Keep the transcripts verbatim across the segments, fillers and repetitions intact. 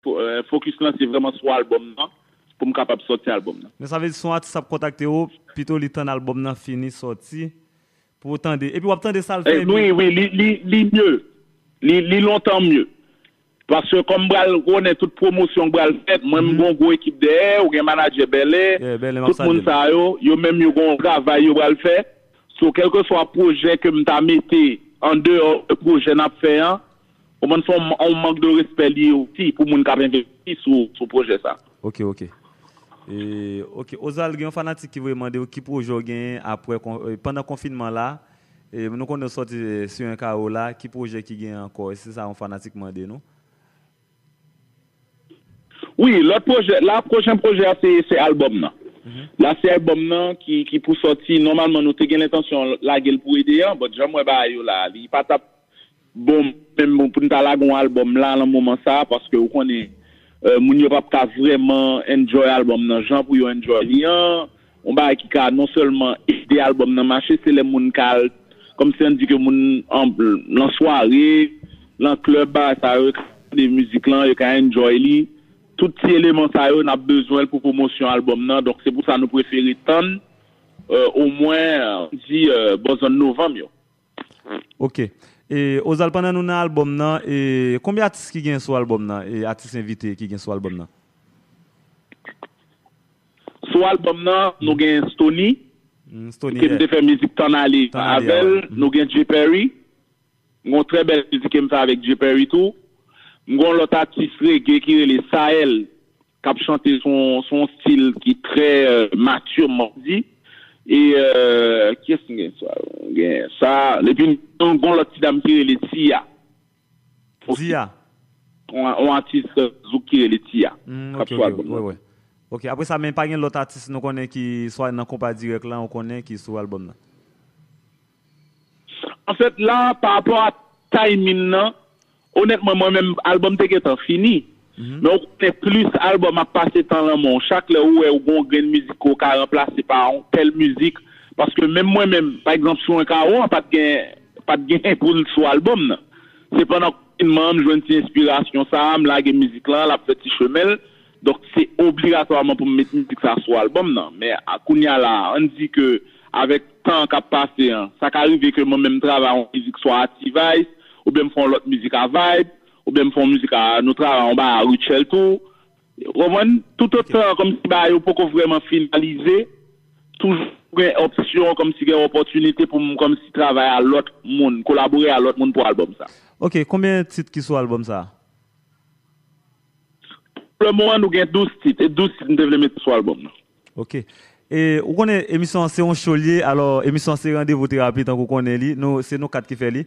fo- eh, focus lan se vrèman sou albòm nan, pou m kapab sòti albòm nan. Men sa vle di si yon atis ap kontakte w, pito li tann albòm nan fini sòti pou w tande. Epi w ap tande sa l fè. Wi, wi, li, li, li mye. Li, li lontan mye. Paske kòm m pral konnen tout pwomosyon k pral fèt, mwen m gon gwo ekip dèyè, ou gen manadjè Bèlè, tout moun sa yo, yo menm yo gon travay yo pral fè. So, kèlkeswa pwojè ke m ta mete andeyò de pwojè n ap fè an, ou konprann, se yon, yon mank de respè li ye osi pou moun k ap envesti sou, sou pwojè sa. Ok, ok. E, ok, Oswald, gen yon fanatik ki voye mande w ki pwojè w genyen apre kon- e, pandan konfinman la. E, nou konnen w sòti, e, sou yon kawo la, ki pwojè ki genyen ankò? E se sa yon fanatik mande nou. Wi, lòt pwojè, la, pwochen pwojè a, se, se albòm nan. La, se albòm nan ki, ki pou sòti. Nòmalman, nou te gen lentansyon lage l pou ete an, but jan m wè bagay yo la, li pa t ap bon menm pou n ta lage yon albòm la nan moman sa, paske ou konnen, eh, moun yo p ap ka vrèman enjoy albòm nan jan pou yo enjoy li an. Yon bagay ki ka non sèlman ede albòm nan mache, se lè moun ka al, kòmsi ann di ke moun an, nan sware, nan klèb, bagay sa yo, yo ka tande mizik lan, yo ka enjoy li. Tout ti eleman sa yo, n ap bezwen l pou pwomosyon albòm nan. Donk, se pou sa nou prefere tann, eh, omwen, eh, di, eh, bò zòn novanm yo. Ok. E, Oswald, pandan nou nan albòm nan, e, konbyen atis ki gen sou albòm nan? E, atis envite ki gen sou albòm nan? Sou albòm nan, nou gen Stony, mm, Stony, ke m te fè mizik Tann Ale avè l. Nou gen J Perry. M gon trè bèl mizik ke m fè avèk J Perry tou. M gon lòt atis reggae ki rele Sael, k ap chante sou, sou yon stil ki trè, euh, mature, m ap di. E, euh, kiyès m gen sa? M gen sa. Epi m gon lòt ti dam ki rele Tia. Tia. Yon, yon atis, euh, zouk ki rele Tia. Mm, k ap sou albòm nan. Ok, apre sa, men pa gen lòt atis nou konnen ki swa nan konpa dirèk la, ou konnen ki sou albòm nan? Anfèt, la, pa rapò a timing nan, onètman, mwen menm, albòm te gentan fini. Men ou konnen, plis albòm ap pase tan nan men w, chak lè ou wè ou gon grenn mizik ke w ka ranplase pa yon tèl mizik. Paske menm mwen menm, pa egzanp, sou yon kawo an, pa t gen, pa t gen pou l sou albòm nan. Se pandan konfinman an, m jwenn ti enspirasyon sa a, m lage mizik lan, l ap fè ti chemen l. Donk, se obligatwaman pou m met mizik sa a sou albòm nan. Men, a, kounye a la, ann di ke avèk tan k ap pase an, sa ka rive ke mwen menm m travay yon mizik swa a T-Vice, oubyen m fè yon lòt mizik a Vibe, oubyen m fè yon mizik a, nou travay yon bagay a Rutshelle tou. Ou konprann? Toutotan, kòmsi bagay yo poko vrèman finalize, toujou gen opsyon, kòmsi gen opòtinite pou m kòmsi travay a lòt moun, kolabore a lòt moun pou albòm sa. Ok, konbyen tit ki sou albòm sa? Pou le moman, nou gen douz tit, e douz tit m te vle mete sou albòm nan. Ok. E, ou konnen emisyon an se yon show li ye, alò emisyon an se randevou terapi, tankou w konnen li. Nou, se nou kat ki fè li.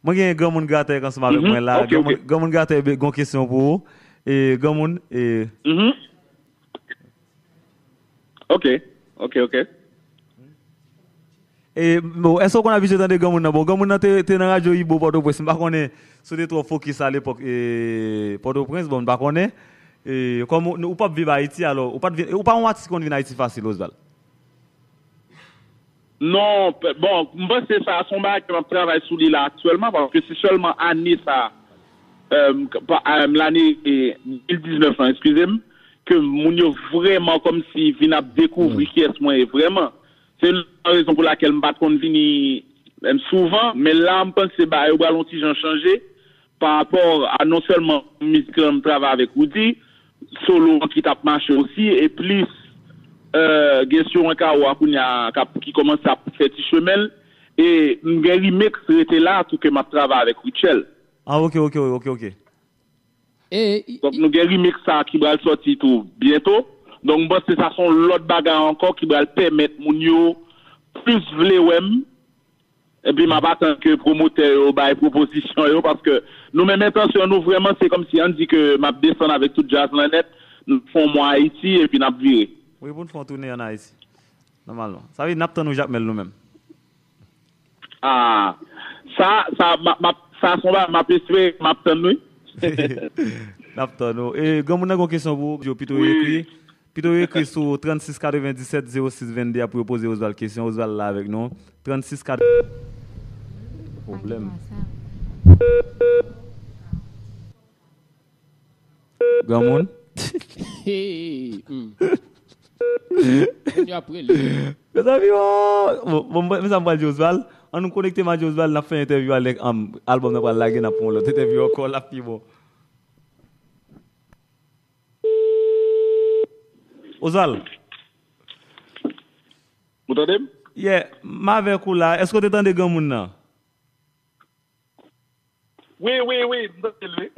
Mwen gen granmoun Gratè k ansanm avèk mwen la. Granmoun, granmoun Gratè be- gon kesyon pou ou. E, granmoun, e, Ok, ok, ok. E, bon, èske w konn abitye tande granmoun nan? Bon, granmoun nan te, te nan radyo Ibo Pòtoprens. M pa konnen si w te twò fokis alepòk, e, Pòtoprens, bon, m pa konnen. E, kòm ou, ou p ap viv Ayiti, alò, ou pa t vin, ou pa yon atis ki konn vin Ayiti fasil, Oswald? Non, pe- bon, m panse sa, se yon bagay ke m ap travay sou li la aktyèlman, paske se sèlman ane sa, euh, pa- euh, lane, eh, de mil diznèf lan, eskize m, ke moun yo vrèman kòmsi vin ap dekouvri kiyès mwen ye vrèman. Se youn nan rezon pou lakèl m pa t konn vini, em, souvan, men la, m panse bagay yo pral yon ti jan chanje pa rapò a non sèlman mizik lan m travay avèk Roody, solo an ki t ap mache osi, e plis, euh, gen sou yon kawo a kounye a k ap, ki kòmanse ap fè ti chemen l, e m gen remix Rete La tou ke m ap travay avèk Rutshelle. Ah, ok, ok, ok, ok. E, i- Donk, nou gen remix sa ki pral sòti tou byento. Donk, m panse sa se yon lòt bagay ankò ki pral pèmèt moun yo plis vle wè m. Epi, m ap atann ke pwomotè yo bay pwopozisyon yo, paske nou menm entansyon nou vrèman, se kòmsi, ann di ke m ap desann avèk tout djaz lan nèt, nou fè yon mwa Ayiti, epi n ap vire. Wi, pou n fè yon tounen ann Ayiti. Nòmalman. Sa vle di, n ap tann ou Jakmèl nou menm. Ah, sa, sa, m ap, m ap, sa se yon bagay m ap espere, m ap tann, wi. N ap tann ou. E, granmoun nan gen yon kesyon pou ou, yo pito ekri. Pito ekri sou trannsis katrevenndisèt zewo sis vennde a pou yo poze Oswald kesyon. Oswald la avèk nou. Trannsis kat- Pwoblèm. Granmoun. Hey, hmm. Moun yo ap rele. Mezanmi, oh! Bon, bon, men sa m pral di Osval. An nou konekte m a di Osval, n ap fè entèvyou a lè, um, albòm nan pral lage, n ap pran yon lòt entèvyou ankò, l ap pi bon. Osval. Ou tande m? Yeah, m avèk ou la. Èske w te tande granmoun nan? Wi, wi, wi, m tande l, wi.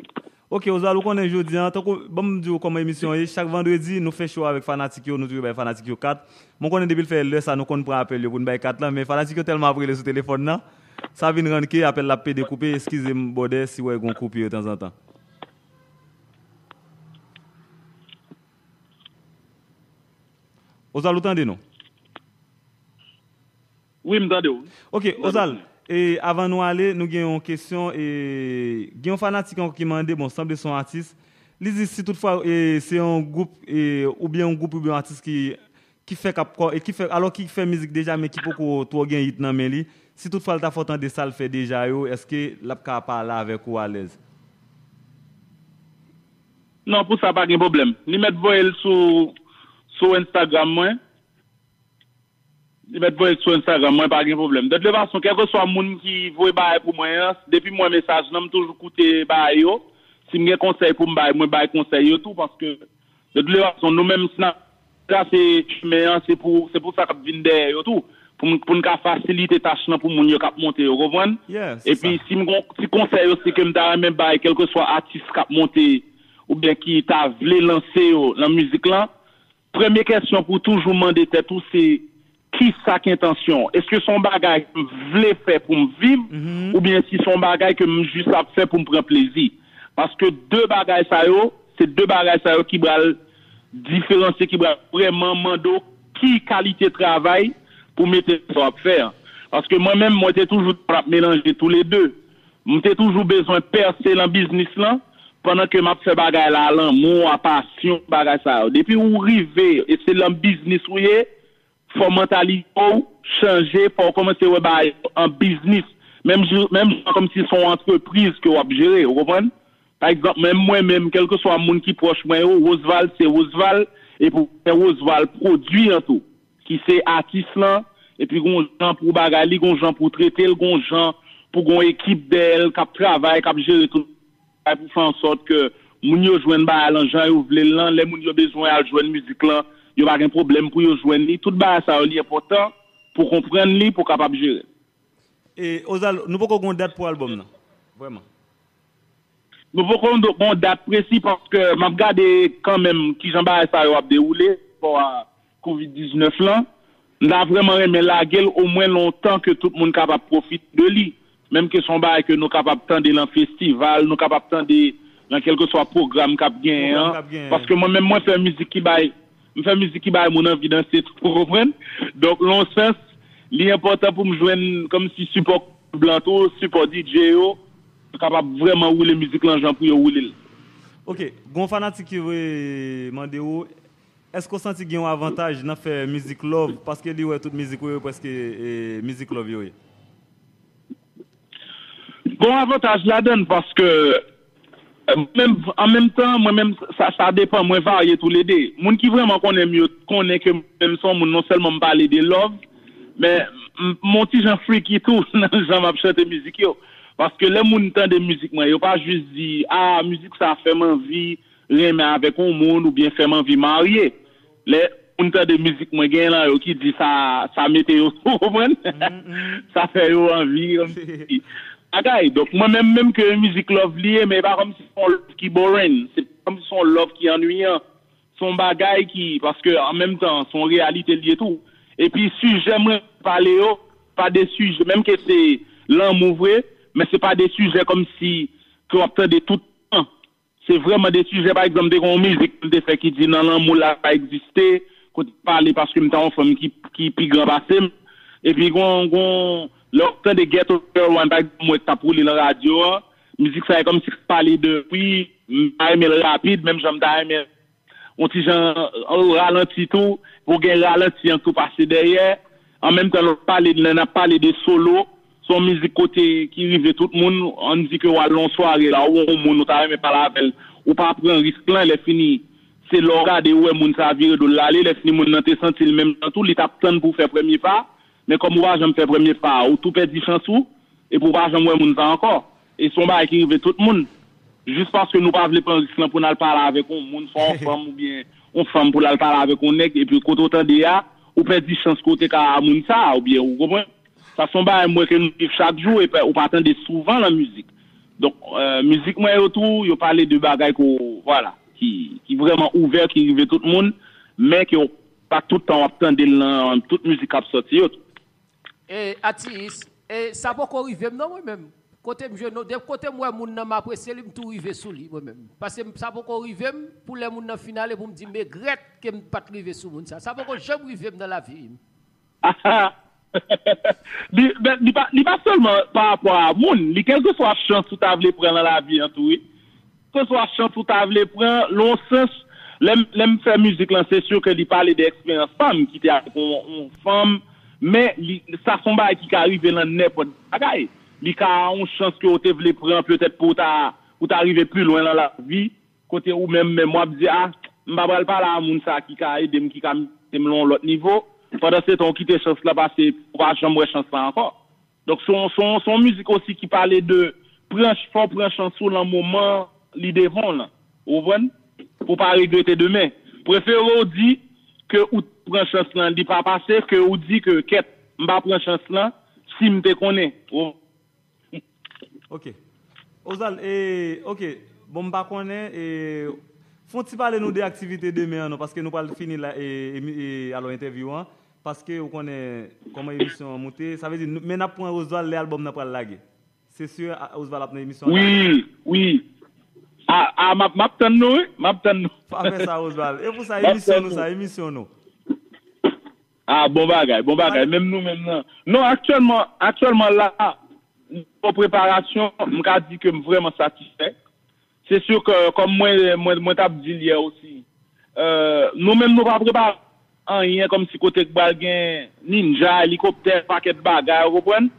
Ok, Osval, ou konnen jodi a, tankou, ban m di w kòman emisyon ye, chak vandredi, nou fè show avèk fanatik yo, nou toujou bay fanatik yo kat. Mwen konnen depi l fè lè sa, nou konn pran apèl yo pou n bay kat lan, men fanatik yo tèlman ap rele sou telefòn nan, sa vin rann ke apèl la ap pede koupe, eskize m, bòdè, si w wè gon koupi yo tanzantan. Osval, ou tande nou? Wi, m tande w. Ok, Osval, e, avan nou ale, nou gen yon kesyon, e, gen yon fanatik ankò ki mande, bon, sanble se yon atis. Li di si toutfwa, e, se yon gwoup, e, oubyen yon gwoup oubyen yon atis ki, ki fèk ap kò, e ki fè, alò ki fè mizik deja, men ki poko twò gen hit nan men li, si toutfwa l ta fè w tande sa l fè deja yo, èske l ap ka pale avèk ou alèz? Non, pou sa pa gen pwoblèm. Li mèt voye l sou, sou Instagram mwen. Li mèt voye l sou Instagram mwen, pa gen pwoblèm. De toute façon, kèlkeswa moun ki voye bagay pou mwen an, depi m wè mesaj lan, m toujou koute bagay yo. Si m gen konsèy pou m bay, mwen bay konsèy yo tou, paske de toute façon, nou menm, si n ap trase chimen an, se pou, se pou sa k ap vin dèyè yo tou. Pou n, pou n ka fasilite tach lan pou moun yo k ap monte yo, konprann? Yeah, se sa. Epi, si m gon ti konsèy osi ke m ta renmen bay, kèlkeswa atis k ap monte, oubyen ki ta vle lanse yo nan mizik lan, premye kesyon pou w toujou mande tèt ou, se, kisa k entansyon w? Èske se yon bagay ke m vle fè pou m viv, oubyen si se yon bagay ke m jis ap fè pou m pran plezi? Paske de bagay sa yo, se de bagay sa yo ki pral diferansye, ki pral vrèman mande w ki kalite travay pou w mete nan sa w ap fè an. Paske mwen menm, mwen te toujou ap melanje toulede. M te toujou bezwen pèse nan biznis lan, pandan ke m ap fè bagay la, lanmou a, pasyon, bagay sa yo. Depi ou rive, e se nan biznis ou ye, fò mantalite w chanje, fò w kòmanse wè bagay yo an biznis. Menm jan, menm jan kòmsi se yon antrepriz ke w ap jere, ou konprann? Pa egzanp, menm mwen menm, kèlkeswa moun ki pwòch mwen yo, Roseval se Roseval, epi w gen Roseval pwodui an tou, ki se atis lan, epi gon jan pou bagay li, gon jan pou trete l, gon jan pou gon ekip dèyè l k ap travay, k ap jere tout bagay pou fè ansòt ke moun yo jwenn bagay lan jan yo vle l lan, lè moun yo bezwen al jwenn mizik lan, yo pa gen pwoblèm pou yo jwenn li. Tout bagay sa yo li enpòtan pou konprann li, pou w kapab jere l. E, Ozal, nou poko gon dat pou albòm nan. Vrèman. Nou poko gon dat presi paske m ap gade kanmenm kijan bagay sa yo ap dewoule pa rapò a kovid diznèf lan. M ta vrèman renmen lage l omwen lontan ke tout moun kapab pwofite de li. Menm ke se yon bagay ke nou kapab tande nan festival, nou kapab tande nan kèlkeswa pwogram k ap genyen an. Paske mwen menm, mwen fè mizik ki bay, m fè mizik ki bay moun anvi danse tou, ou konprann? Donk, nan yon sans, li enpòtan pou m jwenn kòmsi sipò blan tou, sipò D J yo, pou kapab vrèman woule mizik lan jan pou yo woule l. Ok, gon fanatik ki voye mande w, èske w santi gen yon avantaj nan fè mizik love, paske li wè tout mizik ou yo prèske, e, mizik love yo ye? Gon avantaj ladan l paske, e, menm, an menm tan, mwen menm, sa, sa depann, mwen varye toulede. Moun ki vrèman konnen m yo, konnen ke mwen menm se yon moun, non sèlman m pale de love, men m, m on ti jan freaky tou nan jan m ap chante mizik yo. Paske lè moun tande mizik mwen, yo pa jis di, "Ah, mizik sa fè m anvi renmen avèk yon moun oubyen fè m anvi marye." Lè moun tande mizik mwen, gen lan yo ki di sa, sa mete yo, ou konprann? Sa fè yo anvi, kòmsi. Bagay. Donk, mwen menm, menm ke mizik love li ye, men e pa kòmsi se yon love ki boring. Se pa kòmsi se yon love ki annuyan. Se yon bagay ki, paske an menm tan, se yon reyalite li ye tou. Epi sijè mwen pale yo, pa de sijè, menm ke se lanmou vre, men se pa de sijè kòmsi ke w ap tande tout tan. Se vrèman de sijè, pa egzanp, te gen yon mizik m te fè ki di nan lanmou la pa egziste, kote m pale paske m ta yon fanm ki, ki pi gran pase m. Epi gon, gon, lè w ap tande Ghetto Girl One, pa egzanp, mwen k t ap woule nan radyo an, mizik sa e kòmsi k pale de, wi, m ta renmen l rapid, menm jan m ta renmen yon ti jan, euh, ralanti tou, pou gen ralanti an tou pase dèyè. An menm tan, lè w pale, lè n ap pale de solo, se yon mizik kote ki rive tout moun, ann di ke w al nan yon sware la, ou wè yon moun ou ta renmen pale avè l, ou pa pran risk lan, lè fini, se lè w gade, ou wè moun sa vire do l l ale, lè fini moun nan te santi l menm jan tou, li t ap tann pou w fè premye pa, men kòm ou pa janm fè premye pa a, ou tou pèdi chans ou, epi ou pa janm wè moun sa ankò. E se yon bagay ki rive tout moun. Jis paske nou pa vle pran risk lan pou n al pale avèk yon moun, swa yon fanm oubyen yon fanm pou l al pale avèk yon nèg, epi kote w tande a, ou pèdi chans ke w te ka a moun sa, oubyen, ou konprann? Sa se yon bagay m wè ke nou viv chak jou, e pa, ou pa tande souvan nan mizik. Donk, euh, mizik mwen yo tou, yo pale de bagay ke w, vwala, ki, ki vrèman ouvè, ki rive tout moun, men ke w pa tout tan w ap tande l nan tout mizik k ap sòti yo tou. E, atis, e, sa poko rive m non mwen menm. Kote m jwenn, depi kote m wè moun nan m apresye li, m tou rive sou li mwen menm. Paske m- sa poko rive m pou lè moun nan fin ale pou m di m egrèt ke m pa t rive sou moun sa. Sa poko janm rive m nan lavi m. li, men, li, pa, li pa sèlman pa rapò a moun, li kèlkeswa chans ou ta vle pran nan lavi an tou, wi. Kèlkeswa chans ou ta vle pran, lè w sans, lè m, lè m fè mizik lan, se si ke li pale de eksperyans pa m ki te avèk yon, yon fanm, men li, sa se yon bagay ki ka rive nan nenpòt bagay. Li ka yon chans ke w te vle pran petèt pou w ta, pou w ta rive pi lwen nan lavi, kote ou menm menm w ap di, a, m pa pral pale a moun sa ki ka ede m, ki ka mete m lan yon lòt nivo, pandan se tan ou kite chans lan pase, ou pa janm wè chans lan ankò. Donk, se yon, se yon, se yon mizik osi ki pale de pran, fò w pran chans ou lan moman li devan w lan. Ou konprann? Pou w pa regrete demen. Prefere w di ke ou pran chans lan, li pa pase, ke ou di ke kèt, m pa pran chans lan, si m te konnen. Ou Ok. Oswald, e, ok. Bon, m pa konnen, e, fè yon ti pale nou de aktivite demen an non, paske nou pral fini la, e, e, e, alò, entèvyou an. Paske ou konnen kòman emisyon an moute. Sa vle di, nou- men n ap pran Oswald lè albòm nan pral lage. Se si Oswald ap nan emisyon an. Wi, wi. A, a, m ap, m ap tann nou, wi. M ap tann nou. Pa fè sa, Oswald. E pou sa, emisyon nou sa, emisyon nou. A, bon bagay, bon bagay. Menm nou menm nan. Non, aktyèlman, aktyèlman la, nivo preparasyon, m ka di ke m vrèman satisfè. Se si ke, kòm mwen, mwen, mwen t ap di l yè osi, euh, nou menm nou pa prepare anyen kòmsi kote k pral gen ninja, elikoptè, pakèt bagay, ou konprann?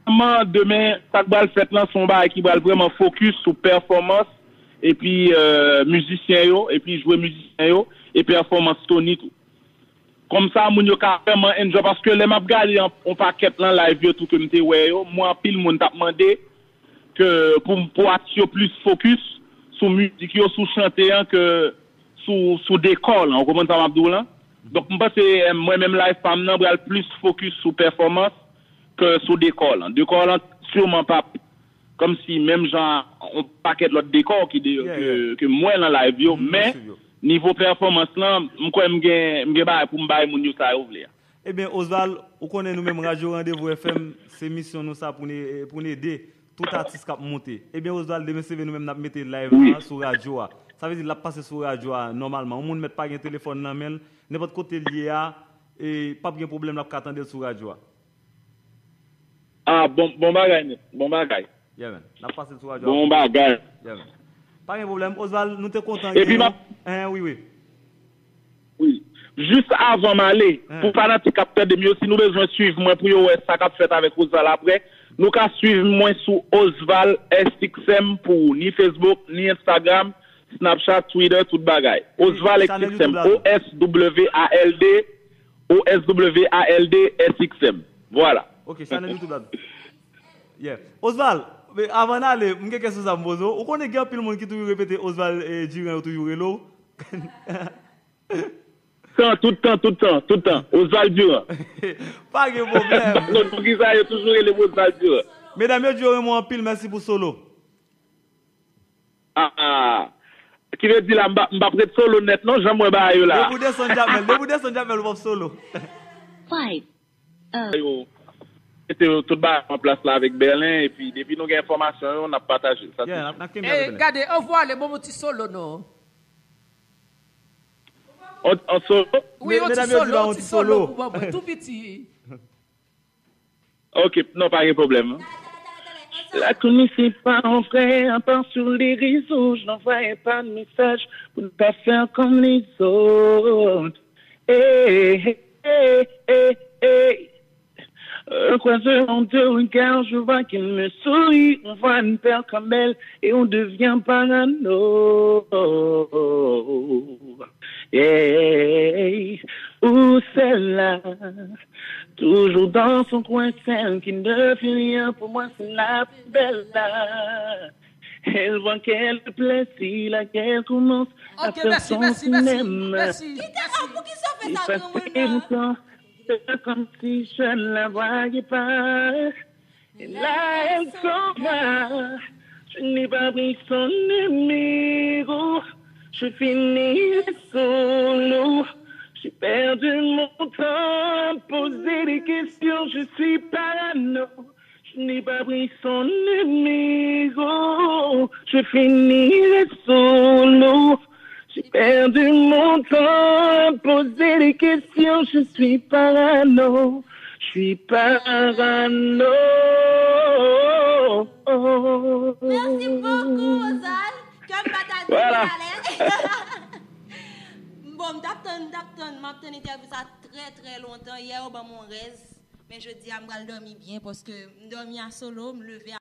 Sèlman demen, sa k pral fèt lan, se yon bagay ki pral vrèman fokis sou pèfòmans, epi euh, mizisyen yo, epi jwe mizisyen yo, e pèfòmans Tony tou. Kòmsa, moun yo ka vrèman enjoy, paske lè m ap gade yon, yon pakèt nan live yo tou ke m te wè yo, m wè anpil moun t ap mande ke pou, pou atis yo plis fokis sou mizik yo, sou chante an, ke sou, sou dekò lan. Ou konprann sa m ap di w lan? Donk, m panse, eh, mwen menm live pa m nan pral plis fokis sou pèfòmans ke sou dekò lan. Dekò lan siman p ap kòmsi menm jan yon pakèt lòt dekò ki de, ke, ke m wè nan live yo, men nivo pèfòmans lan, m kwè m gen, m gen bagay pou m bay moun yo sa yo vle a. Ebyen, Oswald, ou konnen nou menm Radyo Randevou F M, se misyon nou sa pou n e- pou n ede tout atis k ap monte. Ebyen, Oswald, demen se vre nou menm n ap mete live la sou radyo a. Sa vle di l ap pase sou radyo a nòmalman. Yon moun mèt pa gen telefòn nan men l, nenpòt kote l ye a, e p ap gen pwoblèm, l ap ka tande l sou radyo a. Ah, bon, bon bagay nèt, bon bagay. Yeah man, n ap pase l sou radyo a. Bon bagay. Yeah man. Pa gen pwoblèm. Oswald, nou te kontan gen ou. Epi m ap. Hen, wi, wi. Wi. Jis avan m ale, pou fanatik k ap tande m yo, si nou bezwen swiv mwen pou yo wè sa k ap fèt avèk Osval apre, nou ka swiv mwen sou Osval S X M pou ni Facebook, ni Instagram, Snapchat, Twitter, tout bagay. Osval S X M, O S W A L D, O S W A L D S X M. Vwala. Ok, chanèl YouTube la tou. Yeah. Osval, avan n ale, m gen kesyon sa m poze w. Ou konnen gen anpil moun ki toujou repete Osval Durand yo toujou rele w. Tan, tout tan, tout tan, tout tan. Osval Durand. Pa gen pwoblèm. Non, poukisa yo toujou rele m Osval Durand? Medam yo di yo renmen w anpil, mèsi pou solo. Ah, ki vle di la, m p ap ret solo nèt non, jan m wè bagay yo la. Depi w desann djapmèl, depi w desann djapmèl, w p ap solo. Five. Yo mete yo tout bagay an plas la avèk Bèlen, epi depi nou gen enfòmasyon yo, n ap pataje l. Sa se si. N ap kenbe avèk Bèlen. Gade, anvwa ale ban m yon ti solo non. Yon solo? Wi, yon ti solo, yon ti solo pou ban mwen, tou piti. Ok, non, pa gen pwoblèm. La kounisi pa yon frè, pa sou li rizouj, n anvwaye pa mesaj pou n pa fè kòm lezòt. Ey, ey, ey, ey. En croisant deux regards, je vois qu'il me sourit. On voit une peur comme elle et on devient parano. Yeah. Ou celle-là, toujours dans son coin, celle qui ne fait rien pour moi, c'est la plus belle là. Elle voit qu'elle plaît si laquelle commence à Ok, faire mèsi, son mèsi, mèsi, cinéma. mèsi. Kite, oh, pou ki sa w fè sa, Effacer granmoun nan? Longtemps, c'est comme si je ne la voyais pas. Et là, elle s'en va. Je n'ai pas pris son numéro. Je finirai solo. J'ai perdu mon temps à poser des questions. Je suis parano. Je n'ai pas pris son numéro. Je finirai solo. J'ai perdu mon temps à poser des questions. Je suis parano. Je suis parano. Merci beaucoup, Rosalie. Kè m pa ta di Voilà. Alè. Bon, m t ap tann, m t ap tann, m ap tann entèvyou sa trè, trè lontan. Yè, yo ban m yon rèz. Men jodi a, m pral dòmi byen paske m dòmi a solo, m leve a